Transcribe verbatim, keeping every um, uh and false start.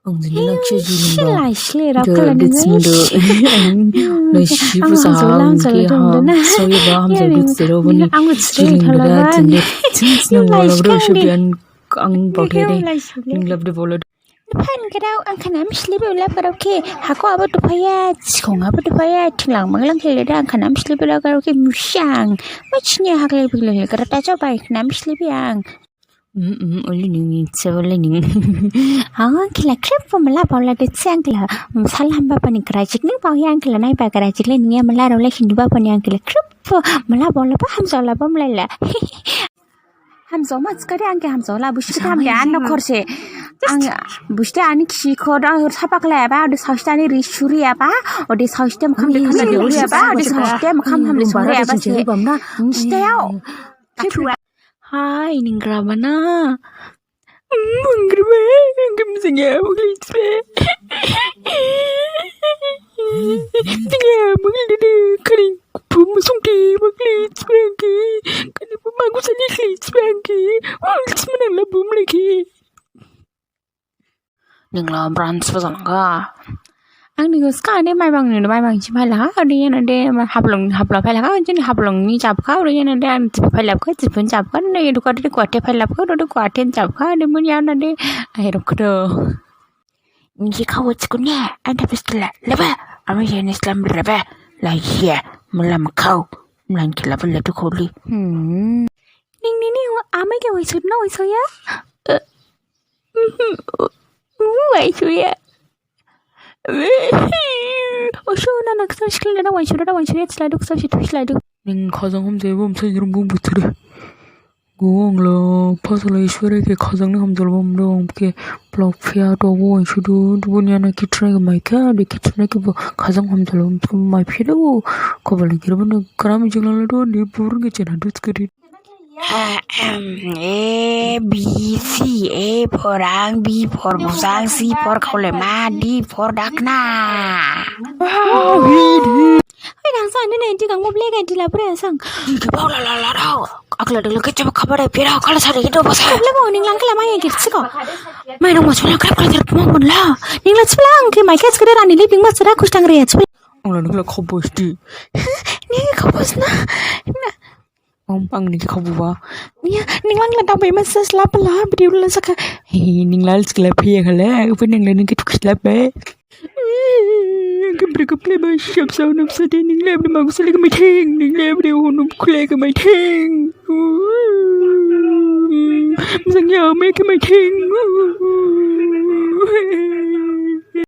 Ang jini lakse jini ba. Silai silai rap kala nini. Lai sibu sa ang ke ha. Soya ba hamsa dut sero bani. Ang sere thala ba. Jini wala bro sibian ang bothe de. Ning lab de bolo. Phan kadau ang khanam slibi ulap kadau ke. Hako abo tuphaya, sikong abo tuphaya, thinglang manglang khele da ang khanam slibi ulap kadau ke musang. Machnya hakle bigle kada ta chobai khanam slibi ang. Uli ning ning sebo le ning. Ang kila krip po mala paula de siang kila. Sal hamba pani krajik ning pau yang kila nai ba krajik le ning ya mala role hindu ba pani ang kila krip po mala paula ba hamsa la ba mala la. Hamsa ma skari ang ke hamsa la busti ham de an khorse. Ang busti ani khi kho dang sapak la ba de sausti ani ri suri ya ba. O de sausti kham de kham de suri ya ba. O de sausti kham kham de suri ya ba se. Niste yao. Hai, ning grabana. Mung graba, ang kam sanya mung litsbe. Tiga mung lide, kari kupu musung ke mung litsbe ke. Kani pu magu sali litsbe ke. Wal smanang la bum lagi. Ning la branch pa jalan ka. Ang ning uska ade Maibang ni Maibang si phaila ka ade yan ade Haflong Haflong phaila ka jini Haflong ni jap ka ade yan ade ang jibu phaila ka jibu jap ka ne duka de Guwahati phaila ka ade Guwahati jap ka ade mun yan ade ai rok do. Niki kau cikune anda pistol leba ami jeni slam leba la ye malam kau malam kila pun letu koli. Hmm. Ning nini amai ke wai sut na wai soya. Wai suya. Oso na nak sa sikil na wai suda wai suya sila duk sa situ sila duk. Ning khajang hom jai bom sa jirum bom buture. Go ang la phasala iswara ke khajang ni hamjal bom do ang ke plok phia do go wai sudu dubun yana kitra ke mai kha de kitra ke bo khajang hamjal bom mai phia do. Kobal kira bana kram jingla do de burun ke chena dut kari. A B C, A for ang, B for busang, C for khaolema, D for dakna. Oi dang sa ni nai di kang mo ble kai di la pre sang. Di ke bau la la la dau. Akla dang la ke chaba khabar ai pira kala sa de do basa. Ble mo ning lang kala mai ke siko. Mai nang mo sula krap kala mo bun la. Ning la chibla ang ke mai ke chikade rani le ding ma sura khustang re chibla. Ang la ning la khobos di. Ning khobos na. Om ang niki khabu ba. Nia, ning lang la dau bai ma sas la pala, bidi ulan saka. Hei, ning la skla phi ya khala, upa ning la ning kituk sla pe. Kembri keple ba siap sau nap sade ning la bidi magu sali ke mai theng, ning la bidi hunum kule ke mai theng. Masang ya mai ke mai theng.